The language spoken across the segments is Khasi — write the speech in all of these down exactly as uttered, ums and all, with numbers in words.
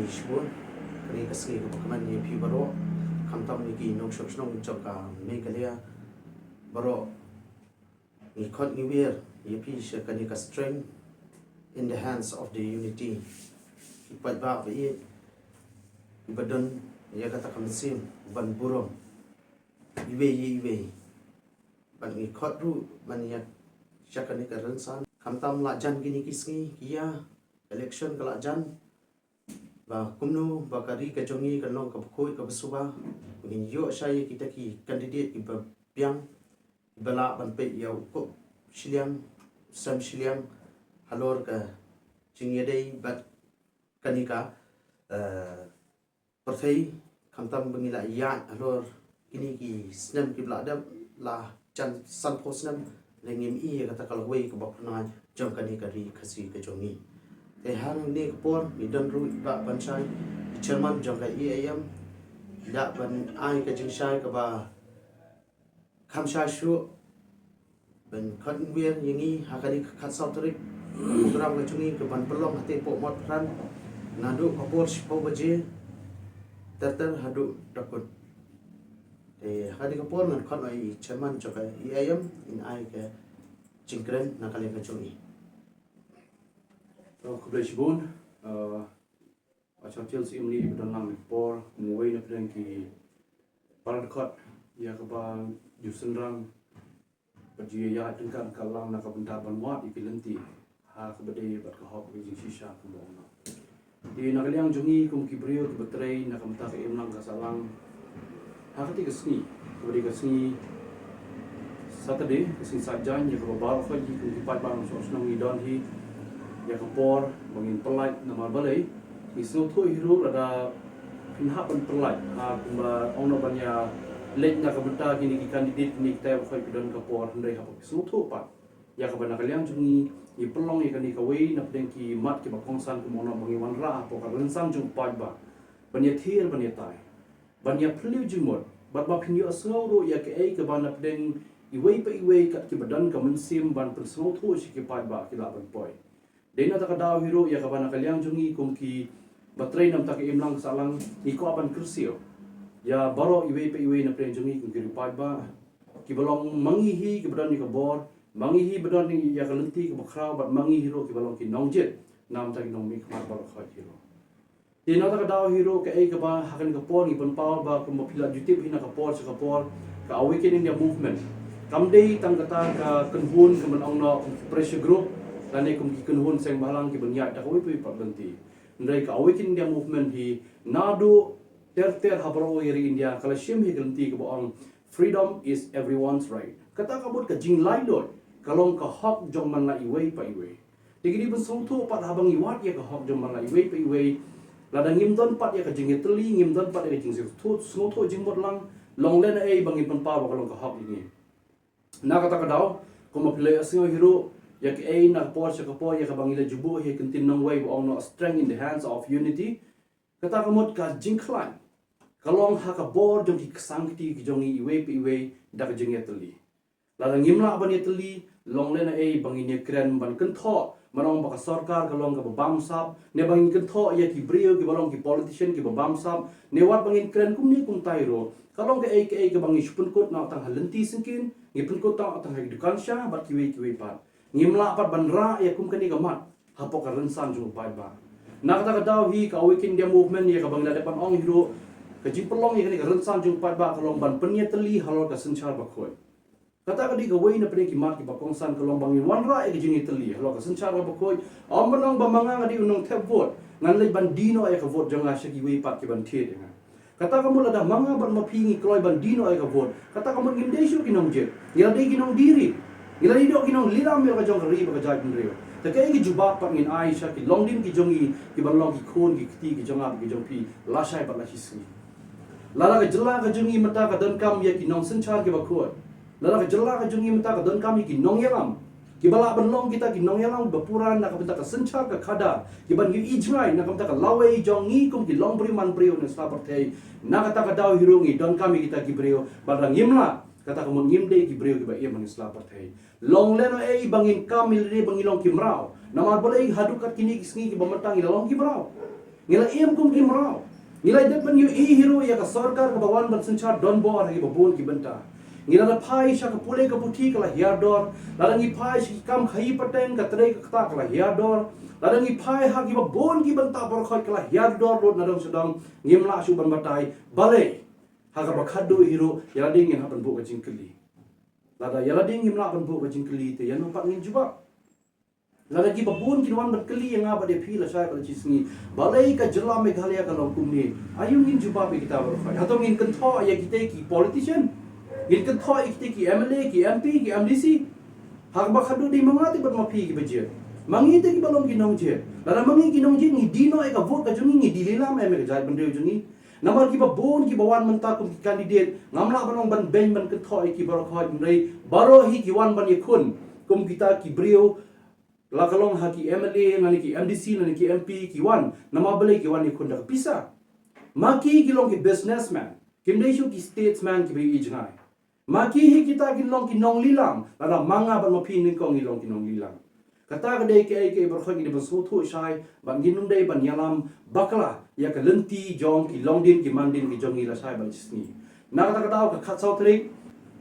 Shibun, kane ka sngi kaba kmen ïa phi baroh, khamtam ïa ki nongshong shnong jong ka Meghalaya baroh. Ngi khot ngi wer ïa phi sha kane ka Strength in the Hands of the Unity. Ki paidbah ba ïeit, kiba don ïa kata ka mynsiem ban burom iwei ïa iwei. Bad ngi khot ruh ban ïa sha kane ka rynsan. Khamtam la jan kine ki sngi ki ïa, election ka la jan. Ba kumno ba ka ri ka jong ngi kan long kaba khuid kaba suba. Ngin ïoh shai ïa kita ki candidate kiba biang, kiba lah ban peit ïa u kup shiliang, sem shiliang halor ka jingïadei bad kane ka, eh, pyrthei, khamtam ba ngi la ïaid halor kine ki snem kiba la dep, la jan sanphew snem, la ngim i ïa kata ka lawei kaba phyrnai jong kane ka ri Khasi ka jong ngi. Te hangne ka por ngi don ruh i Bah Banshai, i chairman jong ka E I M, i lah ban ai ka jingshai kaba kham shai shuh ban khot wer ïa ngi ha kane ka khatsaw tarik. Program ka jong ngi ka ban pynlong ha Teipoh Motphran naduh ka por shiphew baje ter ter haduh da kut. Te ha kane ka por ngan khot ïa i chairman jong ka E I M in ai ka jingkren na ka liang ka jong i. To, khublei shibun. Uh, Ba Churchill Syiemlieh ba don lang ïa ka por, kum uwei na pdeng ki para dkhot ïa kaba ju synran bad ju ïaid tyngka tyngka lang na ka bynta ban wad ïa ki lynti ha kaba dei bad ka hok ka jingshisha kumba ong noh. Te na ka liang jong ngi kum ki briew kiba trei na ka bynta ka imlang ka sahlang, ha katei ka sngi kaba dei ka sngi Saturday, ka sngi Saitjaiñ, ïa kaba baroh khoit ngi kum ki paidbah nongshong shnong ngi don hi ïa ka por ba ngin pynlait, namar balei ngi sngewthuh hi ruh lada phin hap ban pynlait, ha, kumba ong noh ban ïa leit na ka bynta kine ki candidate kine kita baroh khoit ki don ka por, hynrei haba phi sngewthuh pat ïa kaba na ka liang jong ngi ngi pynlong ïa kane kawei na pdeng ki mat kiba kongsan kumba ong noh ba ngi wanrah hapoh ka rynsan jong u paidbah ban ïa thied ban ïa tai, ban ïa phylliew jingmut, bad ba phin ïohsngew ruh ïa kaei kaba na pdeng iwei pa iwei kat kiba don ka mynsiem ban pynsngewthuh sha ki paidbah ki lah ban poi. Dei na kata ka daw hi ruh ïa kaba na ka liang jong ngi kum kiba trei na ka bynta ka imlang ka sahlang ngi kwah ban kyrsiew ïa baroh iwei pa iwei na pdeng jong ngi kum ki riew paidbah kiba long ma ngi hi kiba don ïa ka bor, ma ngi hi ba don ïa ka lynti kaba khraw bad ma ngi hi ruh kiba long ki nongjied na ka bynta ki nongmihkhmat baroh khoit hi ruh. Te na kata ka daw hi ruh kaei kaba ha kane ka por ngi pynpaw ba kumba phi la ju tip hi na ka por sha ka por, ka Awaken India Movement kam dei tang kata ka kynhun kaba ong noh kum ki pressure group lane kum ki kynhun seng bhalang kiban ïaid da kawei pa kawei pat lynti. Hynrei ka Awaken India Movement hi naduh ter ter ha baroh ïa ri India ka la shim hi ka lynti kaba ong freedom is everyone's right. Kata ka mut ka jinglaitluid ka long ka hok jong man la iwei pa iwei. Te ngi dei ban sngewthuh pat haba ngi wad ïa ka hok jong man la iwei pa iwei. Lada ngim don pat ïa ka jingïatylli, ngim don pat ïa ka jingsngewthuh, sngewthuh jingmut lang, long lehnoh ei ba ngin pynpaw ba ka long ka hok ïa ngi. Na kata ka daw, kumba phi la ïohsngew hi ruh ïa kaei na ka por sha ka por ïa kaba ngi la ju buh hi ka kyntien nongwei ba ong noh strength in the hands of unity. Kata ka mut ka jingkhlaiñ ka long ha ka bor jong ki ksang kti ki jong ngi iwei pa iwei da ka jingïatylli. Lada ngim lah ban ïatylli, long lehnoh ei ba ngin ïakren ban kynthoh, ban ong ba ka sorkar ka long kaba bamsap, ne ba ngin kynthoh ïa ki briew kiba long ki politician kiba bamsap, ne wat ba ngin kren kumne kumtai ruh, ka long kaei kaei kaba ngi shu pynkut noh tang ha lynti syngkien, ngi pynkut noh tang ha ki dukan sha bad kiwei kiwei pat. Ngim lah pat ban rah ïa kum kane ka mat hapoh ka rynsan jong u paidbah. Na kata ka daw hi ka Awaken India Movement ïa kaba ngi la dep ban ong hi ruh, ka jingpynlong ïa kane ka rynsan jong u paidbah ka long ban pynïatylli halor ka synshar bakhuid. Kata ka dei kawei na pdeng ki mat kiba kongsan ka long ba ngin wanrah ïa ka jingïatylli halor ka synshar kaba khuid. Ym ban ong ba ma nga nga dei u nongthep vote, ngan leit ban die noh ïa ka vote jong nga sha kiwei pat kiban thied ïa nga. Kata ka mut lada ma nga bad ma phi ngi kloi ban die noh ïa ka vote, kata ka mut ngim dei shuh ki nongjied, ngi la dei ki nongdie ri, ngi la dei doh ki nonglilam ïa la ka jong ka ri bad ka jaitbynriew. Te kaei ka jubab pat ngin ai sha ki longdien ki jong ngi kiban long ki khun ki kti ki jong nga bad ki jong phi lashai bad lashisngi? Lada ka jylla ka jong ngi mynta ka donkam ïa ki nongsynshar kiba khuid, lada ka jylla ka jong ngi mynta ka donkam ïa ki nongïalam kiba lah ban long kita ki nongïalam ba pura na ka bynta ka synshar ka khadar, kiban ïohi jngai na ka bynta ka lawei jong ngi kum ki longbriew manbriew ne sla pyrthei. Na kata ka daw hi ruh ngi donkam ïa kita ki briew, bad lada ngim lah, kata ka mut ngim dei ki briew kiba im ha ne sla pyrthei. Long lehnoh ei ba ngin kam ïa lade ba ngi long ki mraw, namar balei haduh kat kine ki sngi kiba mynta ngi la long ki mraw. Ngi la im kum ki mraw. Ngi la dep ban ïohi hi ruh ïa ka sorkar kaba wan ban synshar donbor ha kiba bun ki bynta. Ngi la da phai sha ka pule ka puthi ka la hiar dor, lada ngi phai sha ki kam khaïi pateng ka trei ka ktah ka la hiar dor, lada ngi phai ha kiba bun ki bynta baroh khoit ka la hiar dor lut na dong sha dong, ngim lah shuh ban batai. Balei ha kaba khadduh hi ruh ïa lade ngin hap ban buh ka jingkylli. Lada ïa lade ngim lah ban buh ka jingkylli te ïano pat ngin jubab? Lada kiba bun kin wan ban kylli ïa nga bad ïa phi lashai bad la shisngi, balei ka jylla Meghalaya ka long kumne? Aïu ngin jubab ïa kita baroh khoit? Hato ngin kynthoh ïa kita ki politician? Ngin kynthoh ïa kita ki M L A, ki M P, ki M D C? Ha kaba khadduh dei ma nga te bad ma phi kiba jied. Ma ngi te kiba long ki nongjied. Lada ma ngi ki nongjied ngi die noh ïa ka vote ka jong ngi, ngi die lilam em ïa ka jaitbynriew jong ngi? Namar kiba bun kiba wan mynta kum ki candidate, ngam lah ban ong ban beiñ ban kynthoh ïa ki baroh khoit, hynrei baroh hi ki wan ban ïakhun kum kita ki briew, la ka long ha ki M L A lane ki M D C lane ki M P, ki wan. Namar balei? Ki wan ïakhun da ka pisa. Ma ki ki long ki businessman, kim dei shuh ki statesman kiba ïohi jngai. Ma ki hi kita kin long ki nonglilam, lada ma nga bad ma phi nyngkong ngi long ki nonglilam. Kata ka dei kaei kaei baroh khoit ngi dei ban sngewthuh shai bad ngin ym dei ban ïalam bakla ïa ka lynti jong ki longdien ki mandien ki jong ngi lashai bad la shisngi. Na kata ka daw ka khatsaw tarik,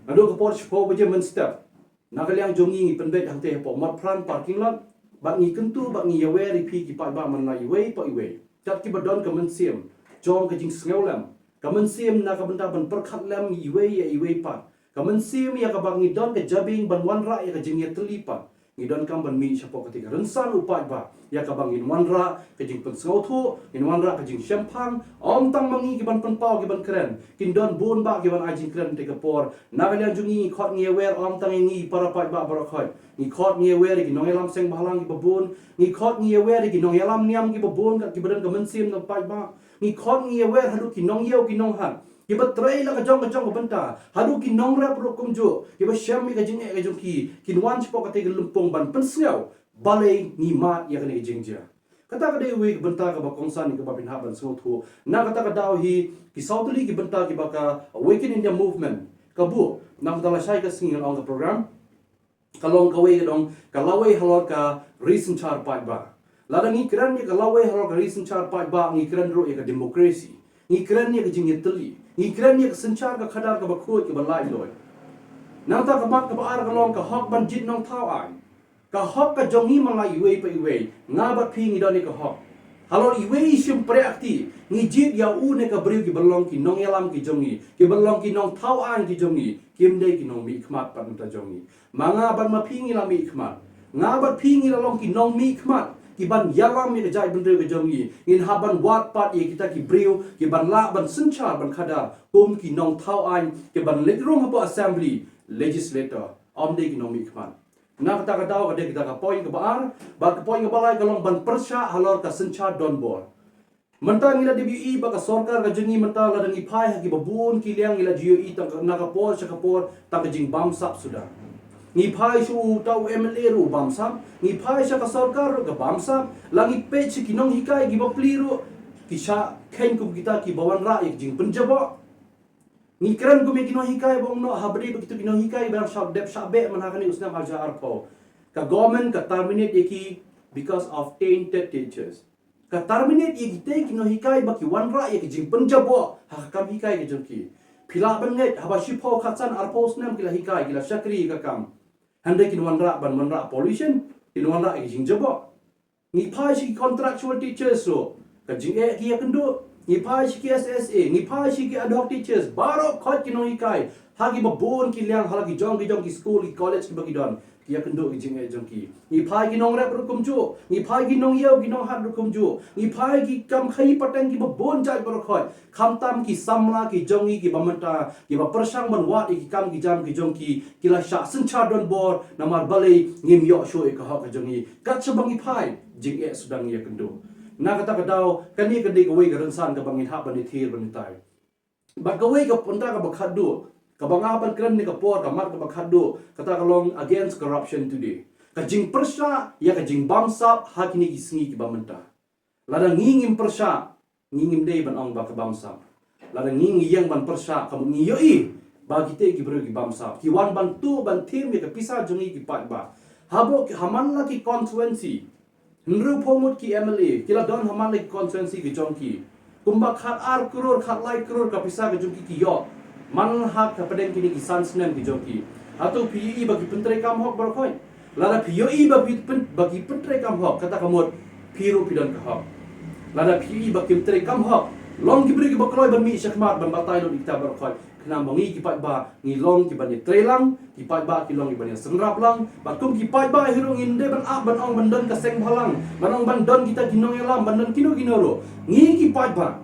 naduh ka por shiphew baje mynstep, na ka liang jong ngi ngi pynbeit hangtei hapoh Motphran parking lot bad ngi kyntu bad ngi ïawer ïa phi ki paidbah man la iwei pa iwei, kat kiba don ka mynsiem jong ka jingsngewlem, ka mynsiem na ka bynta ban pyrkhat lem iwei ïa iwei pat, ka mynsiem ïa kaba ngi don ka jabieng ban wanrah ïa ka jingïatylli pat. Ngi donkam ban mih shapoh katei ka rynsan u paidbah ïa kaba ngin wanrah ka jingpynsngewthuh, ngin wanrah ka jingshemphang. Ym tang ma ngi ki ban pynpaw ki ban kren, kin don bun bah ki ban ai jingkren te ka por. Na ka liang jong ngi ngi khot ngi ïawer ym tang ïa ngi para paidbah baroh khoit, ngi khot ngi ïawer ïa ki nongïalam seng bhalang kiba bun, ngi khot ngi ïawer ïa ki nongïalam niam kiba bun kat kiba don ka mynsiem na paidbah. Ngi khot ngi ïawer haduh ki nongïew ki nonghat kiba trei la ka jong ka jong ka bynta, haduh ki nongrep ruh kumjuh kiba shem ïa ka jingeh ka jong ki, kin wan shapoh katei ka lympung ban pynsngew balei ngi mad ïa kane ka jingjia. Kata ka dei uwei ka bynta kaba kongsan ïa kaba phin hap ban sngewthuh. Na kata ka daw hi ki saw tylli ki bynta kiba ka Awaken India Movement ka buh na ka bynta lashai ka sngi, ngan ong ka program ka long kawei ka dong ka lawei halor ka ri synshar paidbah. Lada ngi kren ïa ka lawei halor ka ri synshar paidbah, ngi kren ruh ïa ka democracy, ngi kren ïa ka jingïatylli, ngi kren ïa ka synshar ka khadar kaba khuid kaba laitluid. Nangta ka mat kaba ar ka long ka hok ban jied nongthaw aiñ. Ka hok ka jong ngi man la iwei pa iwei, nga bad phi ngi don ïa ka hok. Halor iwei i shympriahti ngi jied ïa u ne ka briew kiba long ki nongïalam ki jong ngi, kiba long ki nongthaw aiñ ki jong ngi, kim dei ki nongmihkhmat pat mynta jong ngi. Ma nga bad ma phi ngi la mihkhmat. Nga bad phi ngi la long ki nongmihkhmat ki ban ïalam ïa ka jaitbynriew ka jong ngi. Ngin hap ban wad pat ïa kita ki briew ki ban lah ban synshar ban khadar kum ki nongthaw aiñ, ki ban leit rung hapoh assembly, legislator, ym dei ki nongmihkhmat. Na kata ka daw ka dei kata ka point kaba ar. Bad ka point kaba lai ka long ban pyrshah halor ka synshar donbor. Mynta ngi la dep ïohi ba ka sorkar ka jong ngi mynta, lada ngi phai ha kiba bun ki liang ngi la ju ïohi tang ka, na ka por sha ka por tang ka jingbamsap suda. Ngi phai sha uta u M L A ruh u bamsap, ngi phai sha ka sorkar ruh ka bamsap, la ngi peit sha ki nonghikai kiba plie ruh ki shah kheiñ kum kita kiba wanrah ïa ka jingpynjaboh. Ngi kren kum ïa ki nonghikai ba ong noh ha bri ba kito ki nonghikai ba dang shah dep shah beh man ha kane u snem hajar arphew. Ka government ka terminate ïa ki because of tainted teachers. Ka terminate ïa kitei ki nonghikai ba ki wanrah ïa ki jingpynjaboh ha ka kam hikai ka jong ki. Phi lah ban ngeit haba shiphew khatsan arphew snem ki la hikai, ki la shakri ïa ka kam, hynrei kin wanrah ban wanrah pollution, kin wanrah ïa ki jingjaboh. Ngi phai sha ki contractual teachers ruh, ka jingeh ki ïakynduh. Ngi phai sha ki S S A, ngi phai sha ki ad hoc teachers, baroh khoit ki nonghikai ha kiba bun ki liang, ha la ki jong ki jong ki school, ki college kiba ki don, ki ïakynduh ki jingeh jong ki. Ngi phai ki nongrep ruh kumjuh, ngi phai ki nongïew ki nonghat ruh kumjuh, ngi phai ki kam khaïi pateng kiba bun jait baroh khoit. Khamtam ki samla ki jong ngi kiba mynta kiba pyrshang ban wad ïa ki kam ki jam ki jong ki, ki la shah synshar donbor, namar balei? Ngim ïoh shuh ïa ka hok ka jong ngi. Kat shaba ngi phai, jingeh suda ngi ïakynduh. Na kata ka daw kane ka dei kawei ka rynsan kaba ngin hap ban ïathir ban ïatai. Bad kawei ka bynta kaba khatduh kaba nga hap ban kren ne ka por, ka mat kaba khatduh, kata ka long Against Corruption Today. Ka jingpyrshah ïa ka jingbamsap ha kine ki sngi kiba mynta. Lada ngi ngim pyrshah, ngi ngim dei ban ong ba ka bamsap. Lada ngi ngi ïeng ban pyrshah, ka mut ngi ïohi ba kitei ki briew ki bamsap, ki wan ban tuh ban thim ïa ka pisa jong ngi ki paidbah. Haba ki, ha man la ki constituency, Hynriewphew ngut ki M L A ki la don ha man la ki constituency ki jong ki. Kumba khat ar klur, khat lai klur ka pisa ka jong ki ki ïoh man ha ka pdeng kine ki san snem ki jong ki. Hato phi ïohi ba ki pyntreikam hok baroh khoit? Lada phi ïohi ba phi pyn, ba ki pyntreikam hok, kata ka mut phi ruh phi don ka hok. Lada phi ïohi ba ki pyntreikam hok, long ki briew kiba kloi ban mih shakhmat ban batai lut ïa kita baroh khoit. Khnang ba ngi ki paidbah ngi long kiban ïatreilang, ki paidbah ki long kiban ïasynrap lang. Bad kum ki paidbah hi ruh ngim dei ban ap ban ong ban don ka seng bhalang, ban ong ban don kita ki nongïalam, ban don kino kino ruh. Ngi ki paidbah,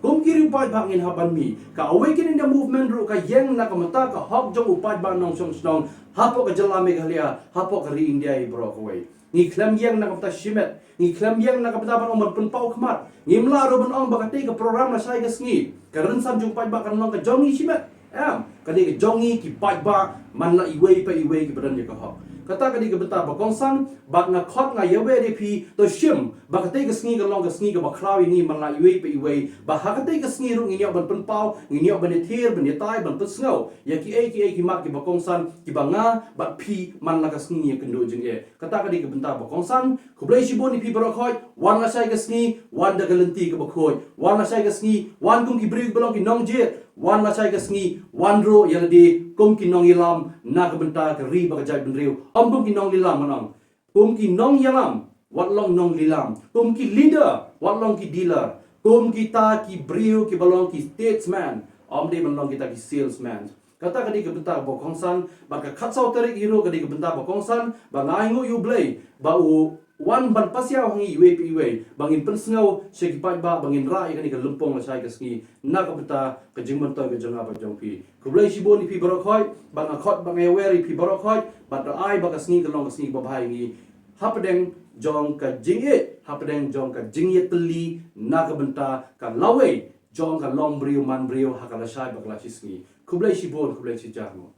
kum ki riew paidbah ngin hap ban mih. Ka Awaken India Movement ruh ka ïeng na ka bynta ka hok jong u paidbah nongshong shnong hapoh ka jylla Meghalaya, hapoh ka ri India hi baroh kawei. Ngi khlem ïeng na ka bynta shimet, ngi khlem ïeng na ka bynta ban ong ban pynpaw khmat. Ngim lah ruh ban ong ba katei ka program lashai ka sngi, ka rynsan jong u paidbah kan long ka jong ngi shimet. Em, ka dei ka jong ngi ki paidbah man la iwei pa iwei kiba don ïa ka hok. Kata ka dei ka bynta ba kongsan, bad nga khot nga ïawer ïa phi, to shim ba katei ka sngi ka long ka sngi kaba khraw ïa ngi man la iwei pa iwei, ba ha katei ka sngi ruh ngin ïoh ban pynpaw, ngin ïoh ban ïathir, ban ïatai, ban pynsngew ïa kiei kiei ki mat kiba kongsan kiba nga bad phi man la ka sngi ngi ïakynduh jingeh. Kata ka dei ka bynta ba kongsan. Khublei shibun ïa phi baroh khoit. Wan lashai ka sngi, wan da ka lynti kaba khuid. Wan lashai ka sngi, wan kum ki briew kiba long ki nongjied. Wan lashai ka sngi, wan ruh ïa lade kum ki nongïalam na ka bynta ka ri bad ka jaitbynriew. Ym kum ki nonglilam, ngan ong. Kum ki nongïalam, wat long nonglilam. Kum ki leader, wat long ki dealer. Kum kita ki briew kiba long ki statesman, ym dei ban long kita ki salesman. Kata ka dei ka bynta ba kongsan, bad ka khatsaw tarik hi ruh ka dei ka bynta ba kongsan, ba nga ai nguh ïa U Blei ba u wan ban pasiaw ha ngi iwei pa iwei, ba ngin pynsngew sha ki paidbah, ba ngin rah ïa kane ka lympung lashai ka sngi na ka bynta ka jingmyntoi ka jong nga bad jong phi. Khublei shibun ïa phi baroh khoit, bad nga khot bad nga ïawer ïa phi baroh khoit, bad nga ai ba ka sngi ka long ka sngi kaba bha ïa ngi hapdeng jong ka jingïeit, hapdeng jong ka jingïatylli na ka bynta ka lawei jong ka longbriew manbriew ha ka lashai bad ka lashisngi. Khublei shibun, khublei shihajar nguh.